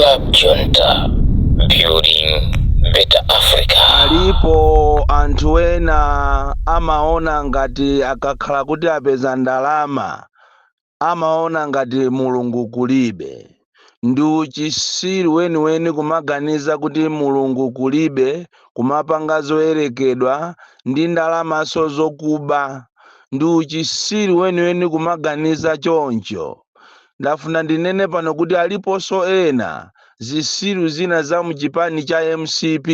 Club Junta, building better Africa. Alipo anthu ena amaona ngati akakhala kuti apeza ndalama, amaona ngati Mulungu kulibe. Ndi uchisiru weniweni kumaganiza kuti Mulungu kulibe, kumapanga zoyerekedwa ndi ndalamaso zokuba. Ndi uchisiru weniweni kumaganiza choncho. Ndafuna ndinene pano kuti aliponso ena zisiru zina za muchipani cha MCP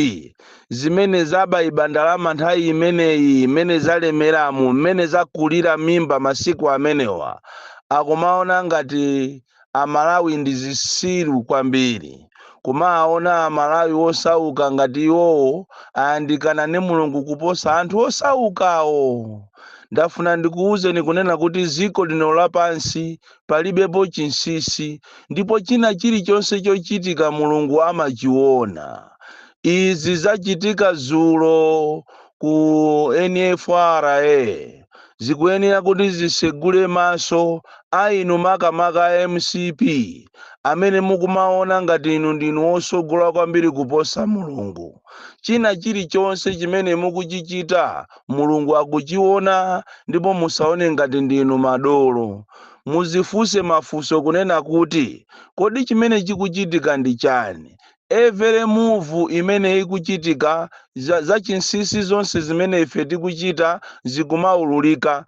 zimene zabayiba ndalama nthawi imeneyi, imene zalemeramu, mmene zakulira mimba masiku amenewa, akumaona ngati Amalawi ndi zisiru kwambiri, kumaona Amalawi osauka ngati iwowo ayandikana ndi Mulungu kuposa anthu osaukawo. Ndafuna ndikuwuzeni kunena kuti dziko lino lapansi palibepo chinsinsi, ndipo china chilichonse chochitika Mulungu amachiona. Izi zachitika zulo ku NFRA zikuyenera kuti zisegule maso a inu, makamaka MCP amene mukumaona ngati inu ndinu osogola kwambiri kuposa Mulungu. China chilichonse chimene mukuchichita Mulungu akuchiona, ndipo musaone ngati ndinu madolo. Muzifunse mafunso kunena kuti, kodi chimene chikuchitika ndi chani? Every move imene ikuchitika, za chinsinsi zonse zimene ife tikuchita zikumaululika.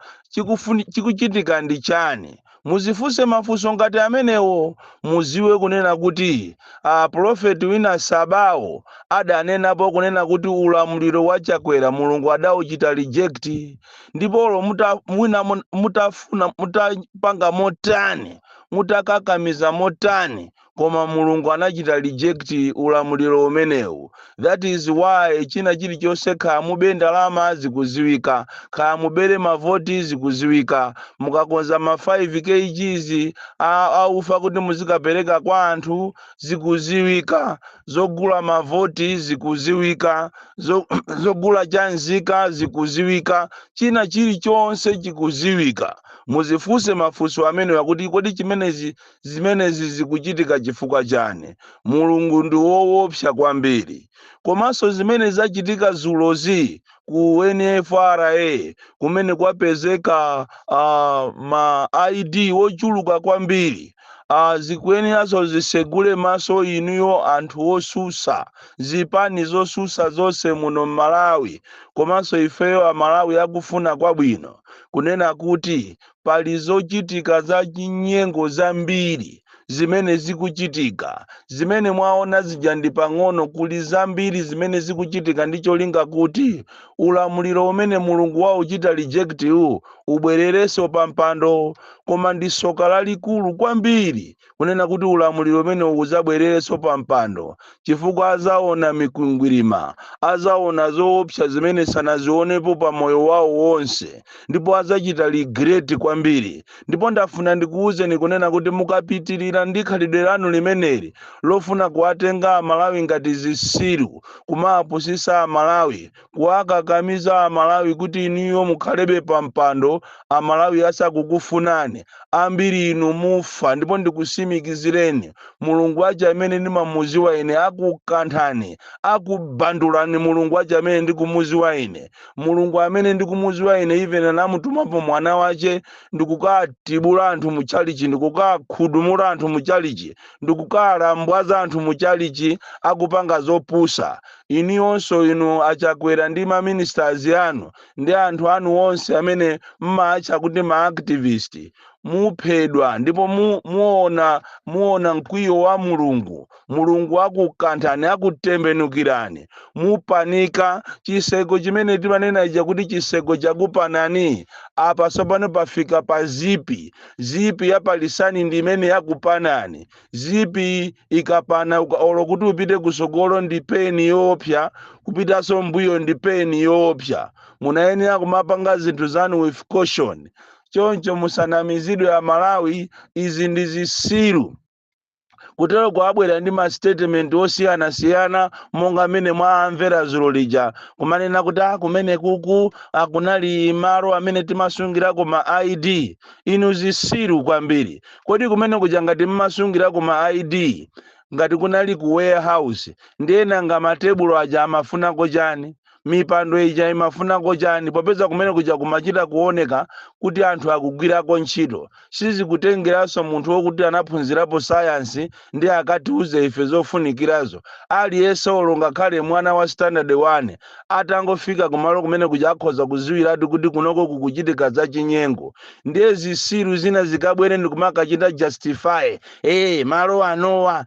Chikuchitika ndi chani? Muzifunse mafunso ngati amenewo, muziwe kunena kuti profeti wina Sabawo adanenapo kunena kuti ulamuliro wa Chakwera Mulungu adauchita reject, ndipo olo mwina mutafuna mutapanga motani, mutakakamiza motani, koma Mulungu anachita reject ulamuliro umenewu. That is why china chilichonse, kaya mube ndalama, zikuziwika, kaya mubere mavoti, zikuziwika, mukakonza ma 5 kgs aufa kuti muzikapereka kwa anthu, zikuziwika, zogula mavoti zikuziwika, zogula chanzika zikuziwika, china chilichonse chikuziwika. Muzifunse mafunso amene akuti, kodi zimenezi zikuchitika chifukwa chani? Mulungu ndi woopsa kwambiri. Komanso zimene zachitika zulozi ku NFRA, kumene kwapezeka ma ID wochuluka kwambiri, zikuyeneranso zisegule maso inuyo anthu osusa, zipani zosusa zonse muno m'Malawi, komanso ifeyo Amalawi akufuna kwabwino, kunena kuti pali zochitika za chinyengo zambiri zimene zikuchitika. Zimene mwaona zija ndi pang'ono, kuli zambiri zimene zikuchitika ndi cholinga kuti ulamuliro umene Mulungu wauchita reject u ubwererenso pa mpando. Koma ndi soka lalikulu kwambiri kunena kuti ulamuliro umene uzabwererenso pa mpando, chifukwa azaona mikwingwirima, azaona zoopsa zimene sanazionepo pa moyo wawo wonse, ndipo azachita regret kwambiri. Ndipo ndafuna ndikuwuzeni kunena kuti mukapitirira ndi khalidwe lanu limeneli lofuna kuwatenga Amalawi ngati zisiru, kumapusisa Amalawi, kuwakakamiza Amalawi kuti inuyo mukhalebe pa mpando Amalawi asakukufunani, ambiri inu mufa. Ndipo ndikusimikizireni, Mulungu aja amene ndimamuziwa ine akukanthani, akubandulani. Mulungu aja amene ndikumuziwa ine, Mulungu amene ndikumuziwa ine, even anamutumapo mwana wace ndikukatibula anthu muchalichi, ndikukakhudumula anthu muchalichi, ndikukalambwaza anthu muchalichi akupanga zopusa. Iniyonso inu Achakwera ndi ma ministers anu ndi anthu anu onse amene mmatcha kuti ma activist, muphedwa, ndipo muona mkwiyo wa Mulungu. Mulungu akukanthani, akutembenukirani, mupanika. Chiseko chimene timanena ija kuti chiseko chakupanani, apa tsopano pafika pa zipi. Zipi yapalisani ndi imene yakupanani. Zipi ikapana, olo kuti upite kusogolo ndi pain yoopsa, kupitanso mbuyo ndi pain yoopsa. Munayenera kumapanga zinthu zanu with caution. Choncho musanamizidwe Amalawi, izi ndi zisiru. Kutero kwabwera ndi ma statement osiyanasiyana monga amene mwamvera zulo lija, kumanena kuti kumene kuku akunali malo amene timasungirako ma ID. Inu zisiru kwambiri. Kodi kumene kuja ngati mmasungirako ma ID, Ngati kunali ku warehouse, ndiye nanga matebulo aja amafunako chani? Mipando ija imafunako chani, popeza kumene kuja kumachita kuoneka kuti anthu akugwirako ntchito? Sizikutengeranso munthu wokuti anaphunzirapo sayansi ndi akatiuze ife zofunikirazo. Aliyense, olo ngakhale mwana wa standard 1, atangofika kumalo kumene kuja akhoza kuziwiratu kuti kunoko kukuchitika za chinyengo. Ndiye zisilu zina zikabwere ndikumakachita justify, malo anowa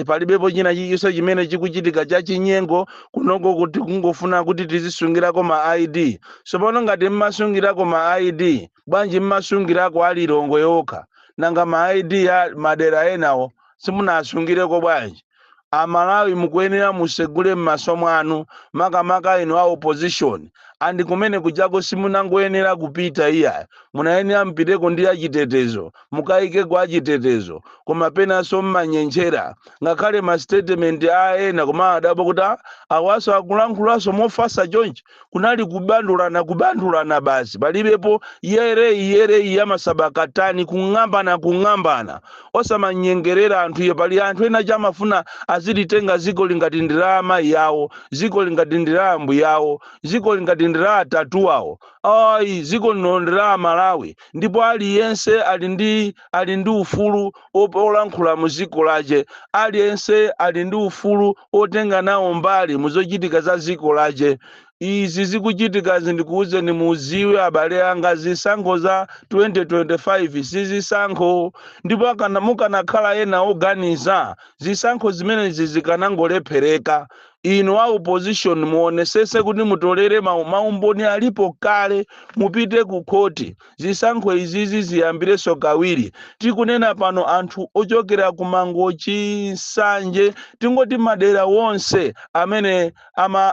palibepo china chilichonse chimene chikuchitika cha chinyengo kunoko, kuti kungofuna kuti tizisungirako ma ID. Tsopano ngati mmasungirako ma ID, bwanji mmasungirako a Lilongwe yokha? Nanga ma ID ya madera enawo simunasungireko bwanji? Amalawi, mukuyenera musegule m'maso mwanu, makamaka inu a opposition. And kumene kujako simunangoyenera kupita iya, munayenera mpiteko ndi achitetezo, mukayikeko achitetezo. Koma penanso mmanyenjera, ngakhale ma statement a ena koma adabo kuti, "Ah, awaso akulankhulanso mofasa chonchi." Kunali kubandulana, kubandulana basi, palibepo yere yere yamasabakatani, kung'ambana, kung'ambana, osamanyengerera anthu iye. Pali anthu ena chamafuna azilitenga ziko lingati ndi la amayi yawo, ziko lingati ndi la ambuye yawo, ziko lingati ndi la atatu awo. Ayi, ziko lino ndi la Malawi, ndipo aliyense ali ndi ufulu olankhula mu ziko lace. Aliyense ali ndi ufulu otenga nawo mbali muzochitika za ziko lace. Izi zikuchitikazi, ndikuwuzeni muziwe abale anga, zisankho za 2025 sizisankho. Ndipo akana mukanakhala ena oganiza, zisankho zimenezi zikanangolephereka. Inu a opposition, muonesese kuti mutolere maumboni alipo kale, mupite ku khoti, zisankho izizi ziyambirenso kawiri. Tikunena pano, anthu ochokera ku Mangochi, Nsanje, tingoti madera wonse amene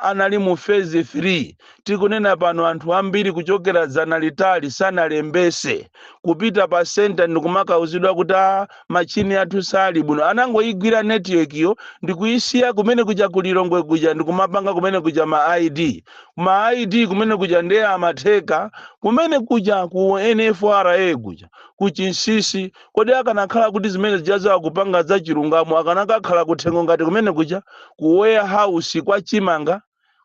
anali mu phase 3, tikunena pano anthu ambiri kuchokera dzana litali sanalembese. Kupita pa center ndikumakauzidwa kuti, "Ah, machini athu sali bwino." Anangoyigwira network yo ndikuyisiya kumene kuja ku Lilongwe kuja, ndikumapanga kumene kuja ma ID, ma ID kumene kuja. Ndiye amatheka kumene kuja ku NFRA kuja ku Chinsisi. Kodi akanakhala kuti zimene zijazo akupanga za chilungamo, akanakakhala kuthengo ngati kumene kuja ku warehouse kwa chimanga?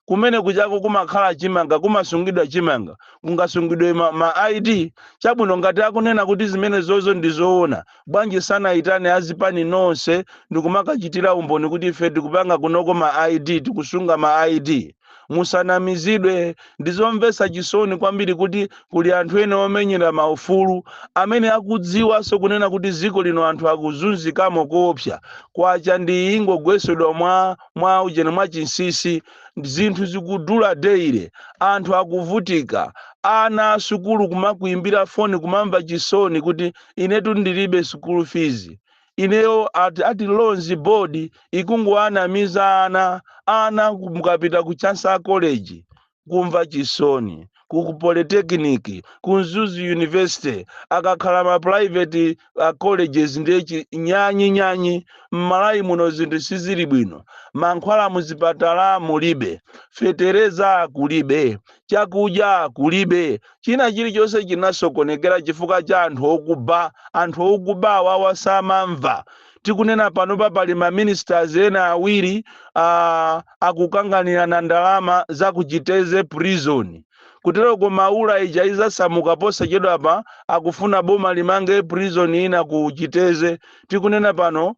Kumene kujako kumakhala chimanga, kumasungidwa chimanga, kungasungidwe ma ID? Chabwino, ngati akunena kuti zimene zozo ndi zoona, bwanji sanayitane azipani nonse ndikumakachitira umboni kuti ife tikupanga kunoko ma ID, tikusunga ma ID? Musanamizidwe. Ndizomvetsa chisoni kwambiri kuti kuli anthu ena omenyera maufulu amene akudziwanso kunena kuti dziko lino anthu akuzunzikamo koopsa. Kwacha ndi ingogwesedwa mwa ujeni, mwa chinsisi. Zinthu zikudula daily, anthu akuvutika, ana asukulu kumakuimbira foni kumamva chisoni kuti inetu ndilibe school fees ineyo. Ati loans board ikungoanamiza ana. Ana mukapita ku Chancellor College, kumva chisoni, ku Polytechnic, ku Mzuzu University, akakhala ma private colleges ndiye nyanyi nyanyi. M'Malawi muno zinthu sizili bwino. Mankhwala muzipatala mulibe, fetereza kulibe, chakudya kulibe, china chilichonse chinasokonekera chifukwa cha anthu okuba. Anthu okuba awawa samamva. Tikunena panopa pali ma ministers ena awiri akukanganirana ndalama za kuchiteze prison. Kuteroko Maula ija izasamuka posachedwapa. Akufuna boma limange prison ina ku Chiteze. Tikunena pano,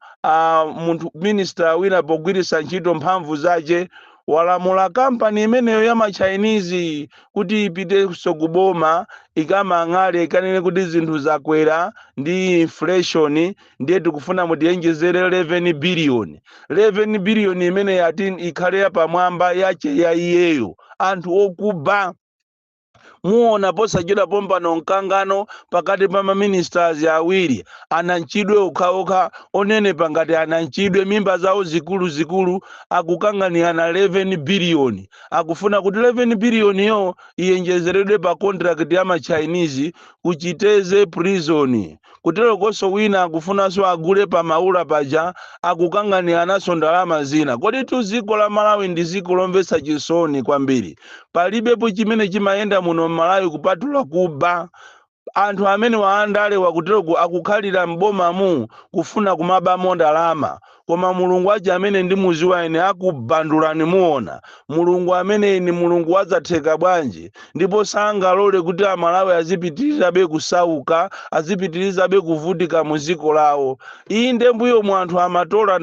munthu minister wina pogwiritsa ntchito mphamvu zace walamula kampani imeneyo ya ma Chinese kuti ipitenso kuboma ikamang'ale, ikanene kuti zinthu zakwera ndi inflation, ndiye tikufuna mutiyenjezere 11 billion. 11 billion imene yati ikhale yapamwamba yache ya iyeyo. Anthu okuba, muona posachedwa pompano mkangano pakati pa ma ministers awiri, ananchidwe okhaokha, onenepa ngati ananchidwe, mimba zawo zikuluzikulu, akukanganirana 11 billion. Akufuna kuti 11 billion yo iyenjezeredwe pa contract ya ma Chinese kuchiteze prison. Kuterokonso wina akufunanso agule pa Maula paja, akukanganirananso ndalama zina. Kodi tu dziko la Malawi ndi dziko lomvetsa chisoni kwambiri. Palibepo chimene chimayenda muno m'Malawi kupatula kuba. Anthu amene waandale wakuteroku akukhalira m'bomamu kufuna kumabamo ndalama. Koma Mulungu aja amene ndimuziwa ine akubandulani muona. Mulungu amene ni Mulungu wadzatheka bwanji, ndipo sangalole kuti Amalawi azipitirirabe kusauka, azipitirizabe kuvutika mu dziko lawo. Inde, mbuyo mu anthu amatola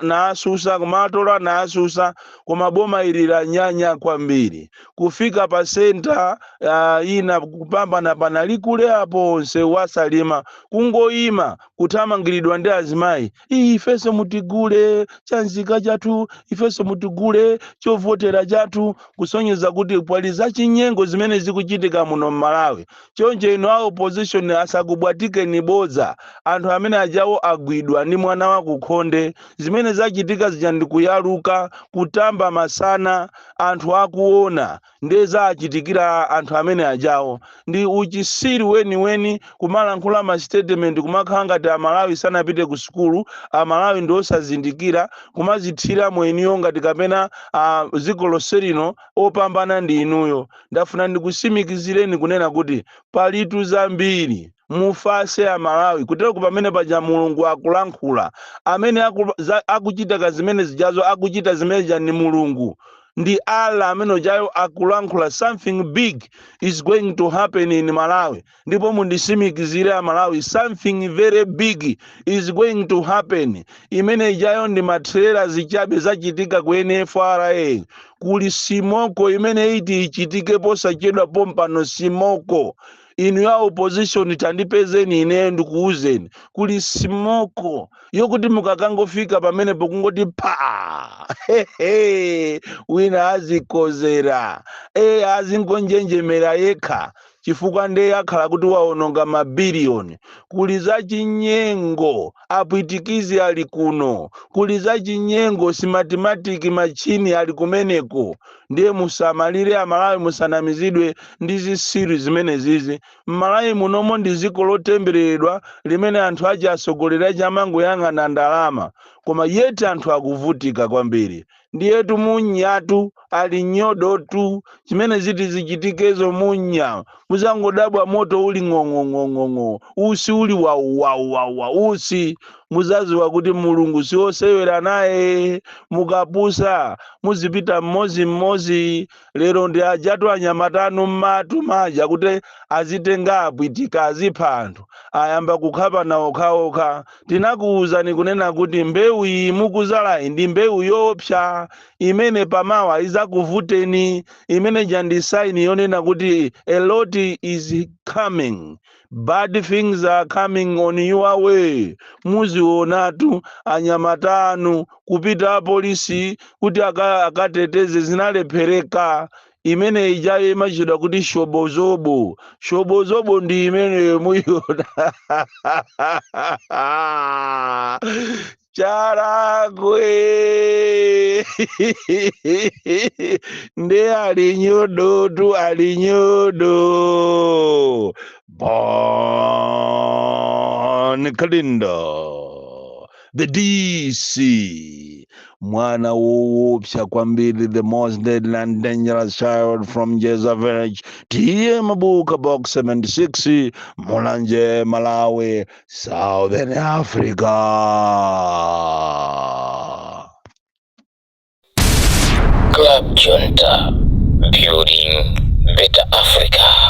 na asusa, kumatola na asusa, koma boma ili lanyanya kwambiri kufika pa center ina kupambana panali kule apo msewu wasalima, kungoyima kuthamangiridwa ndi azimayi: "Iyi, ifenso mutigule chanzika chathu, ifenso mutigule chovotera chathu," kusonyeza kuti pali zachinyengo zimene zikuchitika muno m'Malawi. Choncho inu a opposition, asakubwatikeni bodza. Anthu amene ajawo agwidwa ndi mwana wa kukhonde. Zimene zachitika zija ndikuyaluka, kutamba masana anthu akuona, ndiye zachitikira anthu amene ajawo ndi uchisiru weniweni, kumalankhula ma statement kumakhala ngati Amalawi sanapite ku sukulu, Amalawi ndi osazindikira, kumazithira mweniyo ngati kapena dziko lonse lino opambana ndi inuyo. Ndafuna ndikusimikizireni kunena kuti palitu zambiri mufase Amalawi kutero pamene paja Mulungu akulankhula. Amene akuchita ka zimene zijazo, akuchita zimene zija ndi Mulungu, ndi Allah amene ujayo akulankhula. Something big is going to happen in Malawi. Ndipo mundisimikizire Amalawi, something very big is going to happen. Imene ijayo ndi ma trailer zichabe zachitika ku NFRA. Kuli simoko imene iti ichitike posachedwa pompano. Simoko, inu ya opposition, tandipezeni ineyo ndikuuzeni. Kuli simoko yokuti mukakangofika pamenepo kungoti pa hehe, wina azikozera e azingonjenjemera yekha, chifukwa ndiye akhala kuti waononga mabiliyoni. Kuli za chinyengo, apwitikizi ali kuno. Kuli za chinyengo, Smartmatic machine ali kumeneko. Ndiye musamalire Amalawi, musanamizidwe ndi zisiru zimene zizi. Mmalawi munomo ndi dziko lotembereredwa limene anthu aja atsogoleri aja amangoyang'ana ndalama, koma yeti anthu akuvutika kwambiri. Ndiyetu munyatu ali nyodotu. Chimene ziti zichitikezo munya muzangodabwa moto uli ng'ong'ong'ong'o, usi uli wauwauwawa usi, muzaziwa kuti Mulungu siwosewera naye. Mukapusa muzipita mmodzi. Lero ndi ajatu anyamatanu mmatu maja kuti azitenga apwitika, azipha anthu, ayamba kukhapana okhaokha. Tinakuwuzani kunena kuti mbewu iyi mukuzalayi ndi mbewu yoopsa imene pamawa izakuvuteni. Imene ja ndi sign yonena kuti a lot is coming, bad things are coming on your way. Muzionatu anyamatanu kupita apolisi kuti akateteze zinalephereka. Imene ijayo imachedwa kuti shobozobo. Shobozobo ndi imeneyo muyiona. Chalakwe ndi alinyodotu, alinyodo. Bon Kalindo, the DC, mwana woopsa kwambiri, the most deadly and dangerous child from Jeza Village, T/A Mabuka, Box 76, Mulanje, Malawi, Southern Africa. Club Junta, building better Africa.